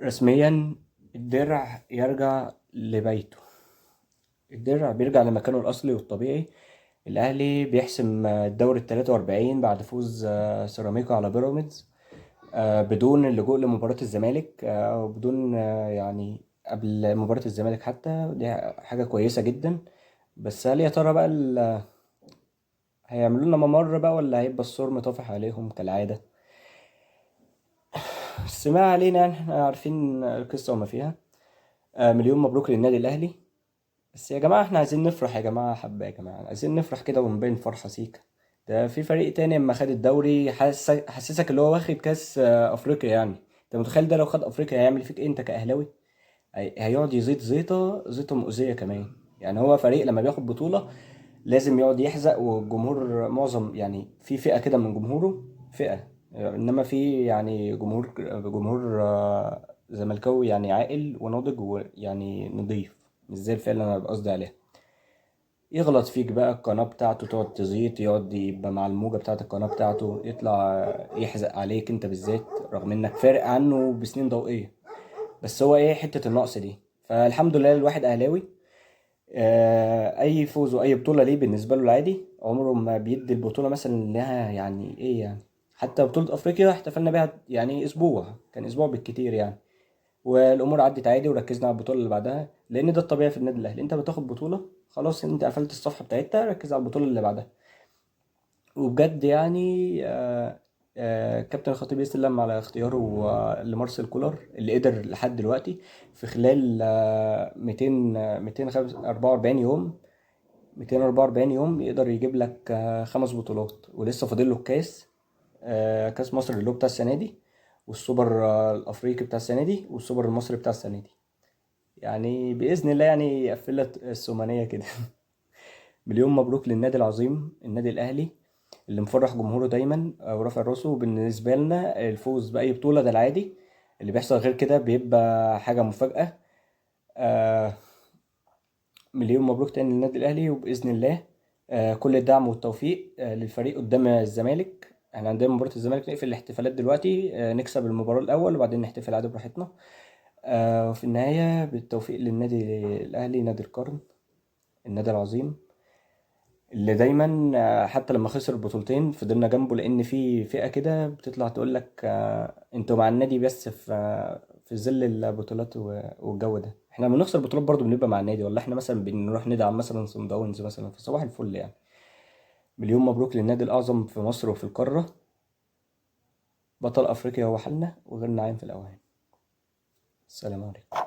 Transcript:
رسميا الدرع يرجع لبيته، الدرع بيرجع لمكانه الأصلي والطبيعي. الأهلي بيحسم الدوري 43 بعد فوز سيراميكا على بيراميدز، بدون اللجوء لمباراة الزمالك، وبدون يعني قبل مباراة الزمالك حتى، دي حاجة كويسة جدا. بس هل يا ترى بقى هيعملوا لنا ممر بقى، ولا هيبقى السور طافح عليهم كالعادة؟ بس ما علينا، يعني احنا عارفين القصة وما فيها. مليون مبروك للنادي الأهلي. بس يا جماعة احنا عايزين نفرح يا جماعة، حبة يا جماعة عايزين نفرح كده ونبين فرحة سيكا. ده في فريق تاني اما خد الدوري حسسك اللي هو واخد كاس افريقيا. يعني انت متخيل ده لو خد افريقيا هيعمل فيك ايه انت كأهلاوي؟ هيقعد يزيد زيطة زيطة مؤذية كمان. يعني هو فريق لما بياخد بطولة لازم يقعد يحزق، والجمهور معظم يعني في فئة كده من جمهوره فئة، انما في يعني جمهور زملكاوي يعني عاقل وناضج ويعني نضيف، مش زي الفئة اللي انا قصدي عليها. يغلط فيك بقى القناة بتاعته تقعد تزيط، يقعد يبقى مع الموجة بتاعت القناة بتاعته، يطلع يحزق عليك انت بالذات رغم انك فارق عنه بسنين ضوئية، بس هو ايه حتة النقص دي. فالحمد لله الواحد اهلاوي، اي فوز واي بطولة ليه بالنسبة له العادي، عمره ما بيدي البطولة مثلا انها يعني ايه، يعني حتى بطولة افريقيا احتفلنا بيها يعني اسبوع، كان اسبوع بالكتير يعني، والامور عدت عادي وركزنا على البطولة اللي بعدها، لان ده الطبيعي في النادي الاهلي. انت بتاخد بطوله خلاص، انت قفلت الصفحة بتاعتها، ركز على البطولة اللي بعدها. وبجد كابتن الخطيب يسلم على اختياره لمارسيل كولر، اللي قدر لحد دلوقتي في خلال ميتين، ميتين خمسة، أربعة وأربعين يوم، 244 يوم يقدر يجيب لك 5 بطولات، ولسه فاضل له الكاس، كاس مصر اللي هو بتاع السنة دي، والسوبر الأفريقي بتاع السنة دي، والسوبر المصري بتاع السنة دي. يعني بإذن الله يقفل لك الثمانية كده. مليون مبروك للنادي العظيم النادي الأهلي، اللي مفرح جمهوره دايما ورافع راسه. وبالنسبة لنا الفوز بأي بطولة ده العادي، اللي بيحصل غير كده بيبقى حاجة مفاجأة. مليون مبروك تاني للنادي الأهلي، وبإذن الله كل الدعم والتوفيق للفريق قدام الزمالك. احنا عندنا مباراة الزمالك، نقفل الاحتفالات دلوقتي، نكسب المباراة الأول وبعدين نحتفل عادي براحتنا. وفي النهاية بالتوفيق للنادي الأهلي، نادي القرن، النادي العظيم اللي دايما حتى لما خسر بطولتين فضلنا جنبه، لأن في فئة كده بتطلع تقول لك، انتوا مع النادي بس في ظل البطولات والجو ده. احنا لما بنخسر بطولات برضو بنبقى مع النادي، ولا احنا مثلا بنروح ندعم مثلا صن داونز مثلا؟ في صباح الفل يعني. مليون مبروك للنادي الأعظم في مصر وفي القارة، بطل أفريقيا هو حالنا وغيرنا عين في الأوهام. السلام عليكم.